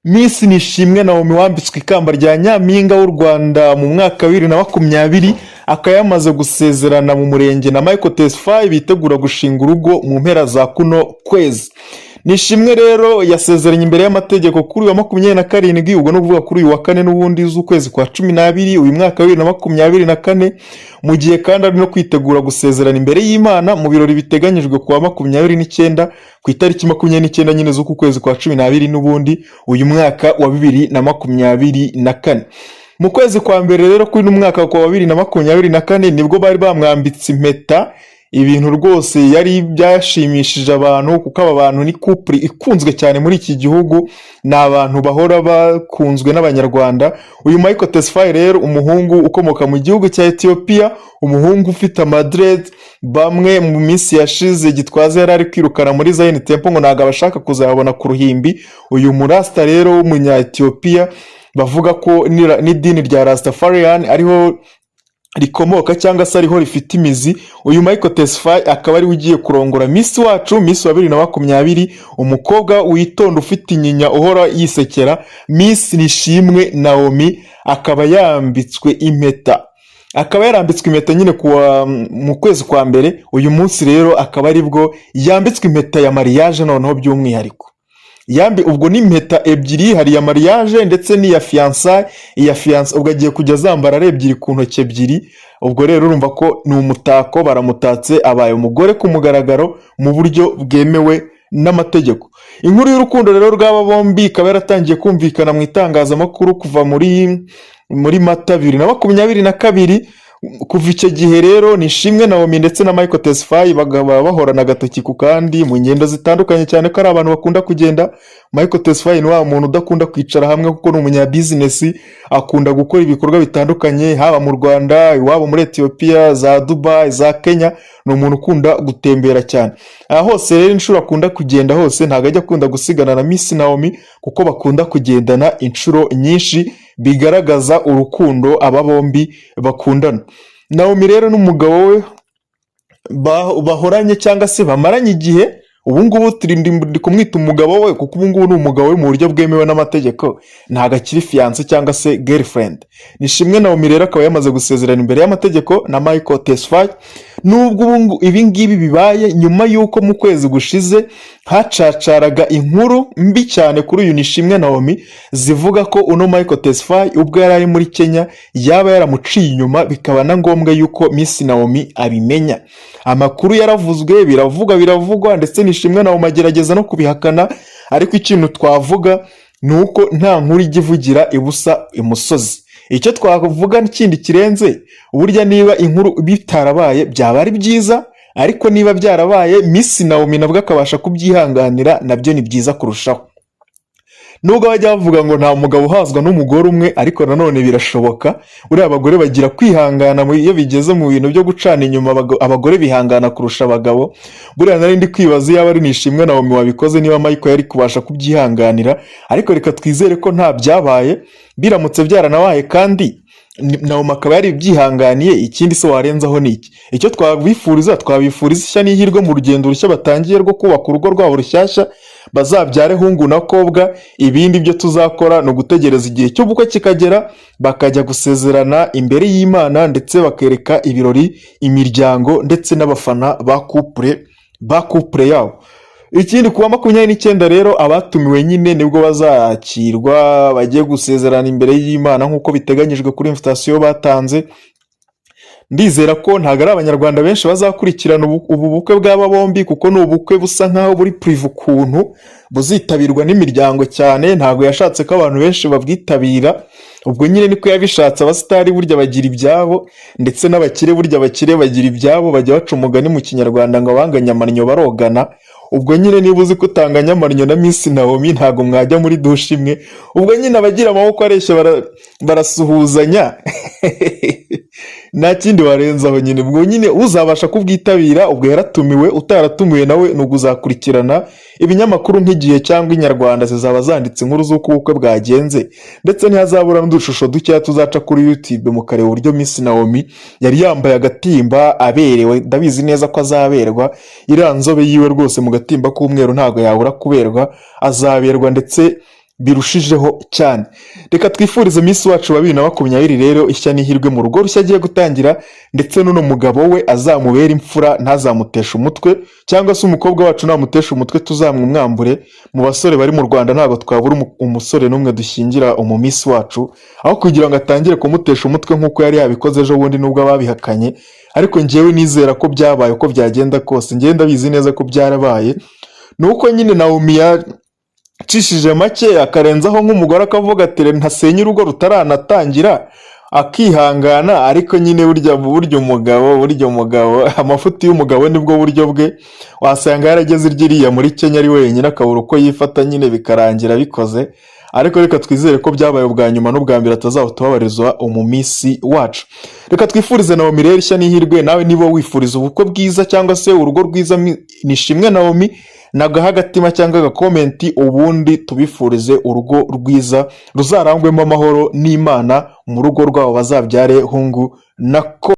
Miss Nishimwe Naomi wambitswe ikamba rya Nyampinga w'u Rwanda mu mwaka wa 2020, akaba yamaze gusezerana mu murenge na Michael Tesfaye, bitegura gushinga urugo mu mpera za kuno kwezi. Nishimwe rero yasezeranye imbere y'amategeko kuri uyu wa 27, ubwo ni ukuvuga kuri uyu wa kane n'ubundi z'ukwezi kwa 12 uyu mwaka wa 2024, mu gihe kandi ari no kwitegura gusezerana imbere y'Imana mu birori biteganyijwe ku wa 29, ku itariki 29 nyine z'uku kwezi kwa 12 n'ubundi uyu mwaka wa 2024. Mu kwezi kwa mbere rero kuri uno mwaka wa 2024 nibwo bari bamwambitse impeta, ibintu rwose yari byashimishije abantu, kuko aba bantu ni couple ikunzwe cyane muri iki gihugu, ni abantu bahora bakunzwe n'Abanyarwanda. Uyu Michael Tesfaye rero, umuhungu ukomoka mu gihugu cya Ethiopia, umuhungu ufite amadreads, bamwe mu minsi yashize Gitwaza yari ari kwirukana muri Zion Temple ngo ntabwo abashaka kuzabona ku ruhimbi. Uyu murasta rero w'umunya Ethiopia, bavuga ko n'idini rya Rastafarian ariho rikomoka cyangwa se ariho rifite imizi, uyu Michael Tesfaye akaba ariwe ugiye kurongora Miss wacu, Miss wa 2020, umukobwa witonda, ufite inyinya, uhora yisekera, Miss Nishimwe Naomi, akaba yambitswe impeta, akaba yarambitswe impeta nyine kuwa mu kwezi kwa mbere. Uyu munsi rero akaba aribwo yambitswe impeta ya mariage noneho by'umwihariko. Yambi ubwo ni impeta ebyiri, hari iya mariage ndetse n'iya fiançailles. Iya fiançailles ubwo agiye kujya azambara ari ebyiri ku ntoki ebyiri. Ubwo rero urumva ko ni umutako, baramutatse, abaye umugore ku mugaragaro mu buryo bwemewe n'amategeko. Inkuru y'urukundo rero rw'aba bombi ikaba yaratangiye kumvikana mu itangazamakuru kuva muri Mata 2022. Kuva icyo gihe rero Nishimwe Naomi ndetse na Michael Tesfaye bakaba bahorana agatoki ku kandi mu ngendo zitandukanye, cyane ko ari abantu bakunda kugenda. Michael Tesfaye ni wa muntu udakunda kwicara hamwe, kuko ni umunyabizinesi, akunda gukora ibikorwa bitandukanye, haba mu Rwanda, iwabo muri Etiyopiya, za Dubai, za Kenya. Ni umuntu ukunda gutembera cyane. Aha hose rero, inshuro akunda kugenda hose, ntabwo ajya akunda gusigana na Miss Naomi, kuko bakunda kugendana inshuro nyinshi, bigaragaza urukundo aba bombi bakundana. Naomi rero n'umugabo we bahoranye cyangwa se bamaranye igihe, ubu ngubu turi ndi kumwita umugabo we, kuko ubu ngubu ni umugabo we mu buryo bwemewe n'amategeko, ntabwo akiri fiancé cyangwa se girlfriend. Nishimwe Naomi rero akaba yamaze gusezerana imbere y'amategeko na Michael Tesfaye, nubwo ibi ngibi bibaye nyuma y'uko mu kwezi gushize hacacaraga inkuru mbi cyane kuri uyu Nishimwe Naomi, zivuga ko uno Michael Tesfaye ubwo yari ari muri Kenya yaba yaramuciye inyuma, bikaba na ngombwa yuko Miss Naomi abimenya. Amakuru yaravuzwe, biravugwa, biravugwa, ndetse Nishimwe Naomi agerageza no kubihakana, ariko ikintu twavuga ni uko nta nkuru ijya ivugira ibusa imusozi. Icyo twavuga n'ikindi kirenze, burya niba inkuru bitarabaye byaba ari byiza, ariko niba byarabaye Miss Naomi nabwo akabasha kubyihanganira, nabyo ni byiza kurushaho. Nubwo bajya bavuga ngo nta mugabo uhazwa n'umugore umwe, ariko nanone birashoboka. Buriya abagore bagira kwihangana iyo bigeze mu bintu byo gucana inyuma, abagore bihangana kurusha abagabo. Buriya nari ndi kwibaza iyo aba ari Nishimwe Naomi wabikoze, niba Michael yari kubasha kubyihanganira, ariko reka twizere ko nta byabaye. Biramutse byaranabaye kandi Naomi akaba yari byihanganiye, ikindi se warenzaho ni iki? Icyo twabifuriza, twabifuriza ishya n'ihirwe mu rugendo rushya batangiye rwo kubaka urugo rwabo rushyashya, bazabyare hungu na kobwa. Ibindi byo tuzakora ni ugutegereza igihe cy'ubukwe kikagera, bakajya gusezerana imbere y'Imana, ndetse bakereka ibirori imiryango ndetse n'abafana ba couple yabo. Ikindi, kuwa 29 rero abatumiwe nyine nibwo bazakirwa, bagiye gusezerana imbere y'Imana nk'uko biteganyijwe kuri invitation batanze. Ndizera ko ntabwo ari Abanyarwanda benshi bazakurikirana ubu bukwe bw'aba bombi, kuko ni ubukwe busa nkaho buri privé ukuntu, buzitabirwa n'imiryango cyane. Ntabwo yashatse ko abantu benshi babwitabira, ubwo nyine niko yabishatse. Abasitari burya bagira ibyabo, ndetse n'abakire, burya abakire bagira ibyabo. Bajya baca umugani mu Kinyarwanda ngo abanganya amannyo barogana. Ubwo nyine niba uzi ko utanganya amannyo na Miss Naomi, ntabwo mwajya muri douche imwe. Ubwo nyine abagira amaboko areshya barasuhuzanya, nta kindi warenzaho nyine. Ubwo nyine uzabasha kubwitabira ubwo yaratumiwe, utaratumiwe nawe ni uzakurikirana ibinyamakuru nk'Igihe cyangwa Inyarwanda, zizaba zanditse inkuru z'uko ubukwe bwagenze, ndetse ntihazabura n'udushusho dukeya tuzaca kuri YouTube, mukareba uburyo Miss Naomi yari yambaye agatimba aberewe. Ndabizi neza ko azaberwa, iriya nzobe yiwe rwose mu gatimba k'umweru ntabwo yabura kuberwa, azaberwa ndetse. Birushijeho cyane. Reka twifurize Miss wacu wa 2020 rero ishya n'ihirwe mu rugo rushya agiye gutangira, ndetse n'uno mugabo we azamubera imfura, ntazamuteshe umutwe, cyangwa se umukobwa wacu namutesha umutwe tuzamwumwambure. Mu basore bari mu Rwanda ntabwo twabura umusore n'umwe dushyingira umu Miss wacu, aho kugira ngo atangire kumutesha umutwe nk'uko yari yabikoze ejo bundi, nubwo ababihakanye. Ariko njyewe nizera ko byabaye. Uko byagenda kose, njyewe ndabizi neza ko byarabaye. Ni uko nyine Naomi yacishije make, akarenzaho nk'umugore, akavuga ati: "Ntasenya urugo rutaranatangira," akihangana. Ariko nyine burya umugabo, amafuti y'umugabo nibwo buryo bwe. Wasanga yarageze iryiriya muri Kenya ari wenyine, akabura uko yifata nyine, bikarangira bikoze. Ariko reka twizere ko byabaye ubwa nyuma n'ubwa mbere, atazawutubabarizwa umu Miss wacu. Reka twifurize Naomi rero ishya n'ihirwe. Nawe niba wifuriza ubukwe bwiza cyangwa se urugo rwiza Nishimwe Naomi, nagaha agatima cyangwa aga comment, ubundi tubifurize urugo rwiza ruzarangwemo amahoro n'Imana. Mu rugo rwabo bazabyare hungu na ko.